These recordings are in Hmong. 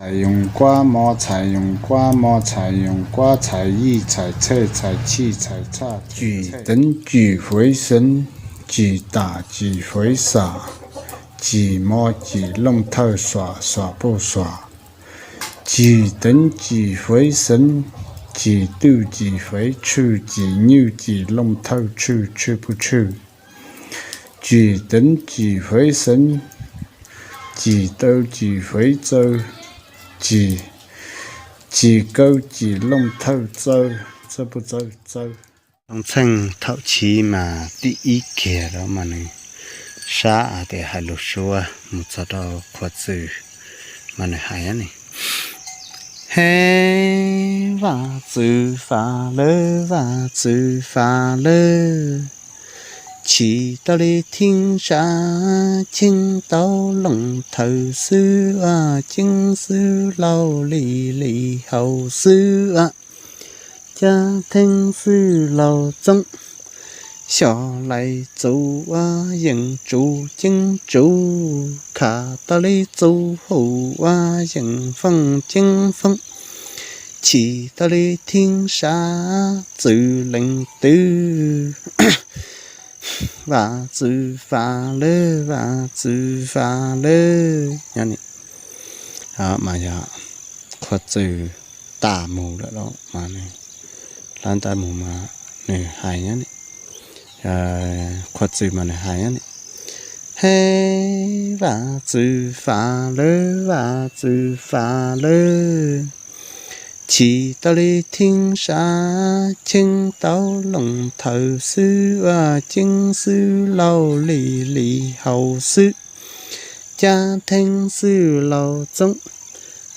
Txhais yoos kuab mo, txhais yoos kuab mo, txhais yoos kuab, txhais yij, txhais txhej, txhais chij, txhais txhaj. Cim teev cim faiv xeev, cim tam cim faiv xam, cim mo cim looj thawj xuam xuam puj xuam. Cim teev cim faiv xeev, cim twj cim faiv tshwj, cim nywj cim looj thawj tshwj tshwj puj tshwj. Cim teev cim faiv xeev, cim taw cim faiv txaw, cim, cim kaw cim looj thawj txaw, txawj puj txawj txaw. Looj txheej thaum chiv mas tib ib kiag lawm mas nws sab hais tias hais lus suab mus txog rau Qhua Txwm mas nws hais ne: He Vaj Txwv Fam lawm, Vaj Txwv Fam lawm, chim tau li theeb sab, cheeb tau looj thawj xwb, ceeb xwb laus li li haus xwb, caj theeb xwb laus txoob, xyov lais txuv, yeem tsuv ceeb tsuv, kham tau li txuv huv, yeem foom ceeb foom, chim tau li theeb sab, txwv leej twg, Vaj Txwv Fam lawm, Vaj Txwv Fam lawm. Nyob ni, mas yog Qhua Txwm tas mus lawm los mas nws, hlawv ntawv mus mas nws hais nyob ni, Qhua Txwm mas nws hais nyob ni: He Vaj Txwv Fam lawm, Vaj Txwv Fam lawm, chim tau li theeb sab, cheeb tau looj thawj xwb, ceeb xwb laus li li haus xwb, caj theeb xwb laus txoob,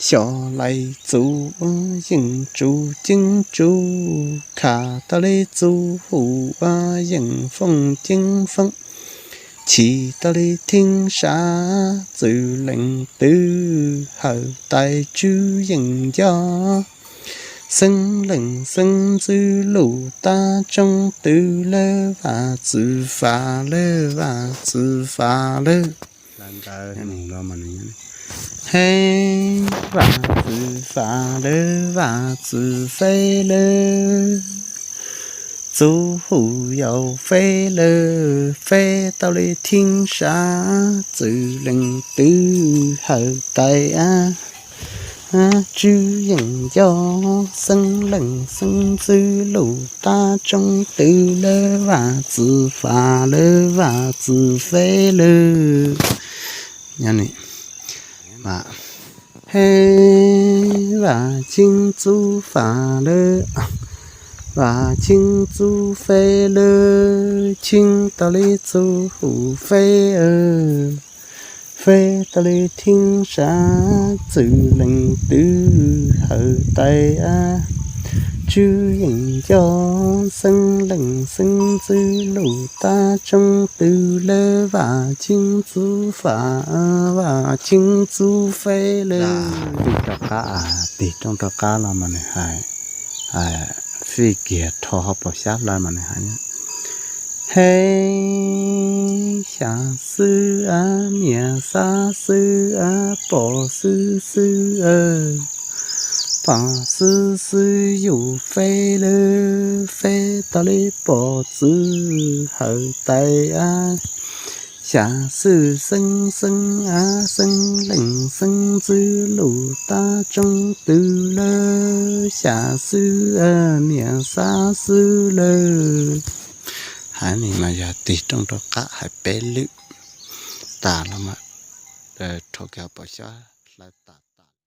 xyov lais txuv, yeem tsuv ceeb tsuv, kham tau li txuv huv, yeem foom ceeb foom, chim tau li theeb sab, txwv leej twg, hawm tais tswb yeej nco, xeeb leej xeeb ntxwv lus tab tsoob twg lawm, Vaj Txwv Fam lawm, Vaj Txwv Fam lawm. He Vaj Txwv Fam lawm, Vaj Txwv Feb lawm, txuv huv yau feb lawm, feb tau li theeb sab, txwv leej twg, hawm tais tswb yeej nco, xeeb leej xeeb ntxwv lus tab tsoob twg lawm, Vaj Txwv Fam lawm, Vaj Txwv Feb lawm. Nyob ni, he Vaj Cheeb Txwv Fam lawm, Vaj Cheeb Txwv Feb lawm, cheeb tau li txuv huv feb, feb tau li theeb sab, txwv leej twg, hawm tais tswb yeej nco, xeeb leej xeeb ntxwv lus tab tsoob twg lawm, Vaj Cheeb Txwv Fam, Vaj Cheeb Txwv Feb lawm. Tig rov qab, tig rooj rov qab los mas nws hais, fij kiag rho hauv paus xyab hlawv mas nws hais, he xya xwb, niam xab xwb, pom xwb xwb, pom xwb xwb yus feb lawm, feb tau li pom txwv, hawm tais xya xwb, xeeb xeeb, xeeb leej xeeb ntxwv lus tab tsoob twg lawm, xya xwb, niam xab xwb lawm. Hais ni mas yog tig rooj rov qab hais peb lwm tas los mas rho kiag hauv paus xyab hlawv tas.